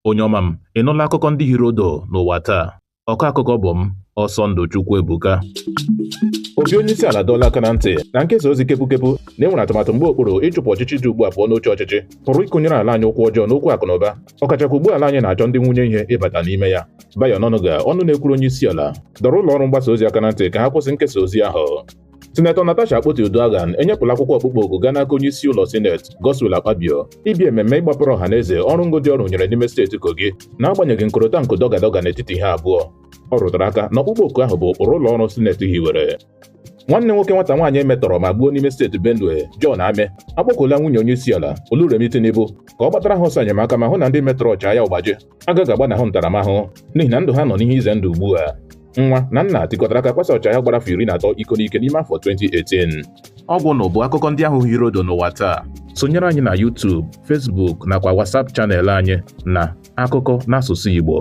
Onye ọma m, ị nụla akụkọ ndị hiri odo n'ụwa taa? Ọkọ akụkọ bụ m, Ọsọndụ Chukwuebuka. Obi onye isi ala dọọla aka na ntị na nkesa ozi kepukepu na enwere atụmatụ mgbe okpuru ịchụpụ ọchịchị dị ugbu a pụọ n'oche ọchịchị pụrụ ịkụnyere ala anyị ụkwụ ọjọọ n'okwu akụ na ụba, ọkachakwa ugbu ala anyị na-achọ ndị nwunye ihe ịbata n'ime ya. Bayo Onanuga, ọnụ na-ekwuru onye isi ala, dọrọ ụlọ ọrụ mgbasa ozi aka na ntị ka ha kwụsị nkesa ozi ahụ. Sinetọ Natasha Akpoti-Uduaghan enyepụla akwụkwọ ọkpụkpọ oku gaa n'aka onye isi ụlọ Sineti Godswill Akpabio ịbịa ememme ịgbapụrụ ọha na eze ọrụ ngo dị ọrụ nyere n'ime steeti Kogi, n'agbanyeghị nkorota nkụ dọga dọga n'etiti ha abụọ. Ọ rụtara aka na ọkpụkpọ oku ahụ bụ ụkpụrụ ụlọ ọrụ Sineti hiwere. Nwanne nwoke nwata nwaanyị emetọrọ ma gbuo n'ime steeti Benue, John Ame, akpọkuola nwunye onye isi ala Oluremi Tinubu ka ọ gbatara ha ọsọ enyemaka ma hụ na ndị metọrọ ọchịagha Ụgbaji agaghị agbanahụ ntaramahụhụ, n'ihi na ndụ ha nọ n'ihe ize ndụ ugbu a. Nwa na nna tikọtara aka kwasa ọchịagha gbara afọ 13 iko n'ike n'ime afọ 2018. Ọgwụ na bụ akụkọ ndị ahụ hiri odo n'ụwa taa. Sonyere anyị na YouTube, Facebook nakwa WhatsApp channel anyị na akụkọ n'asụsụ Igbo.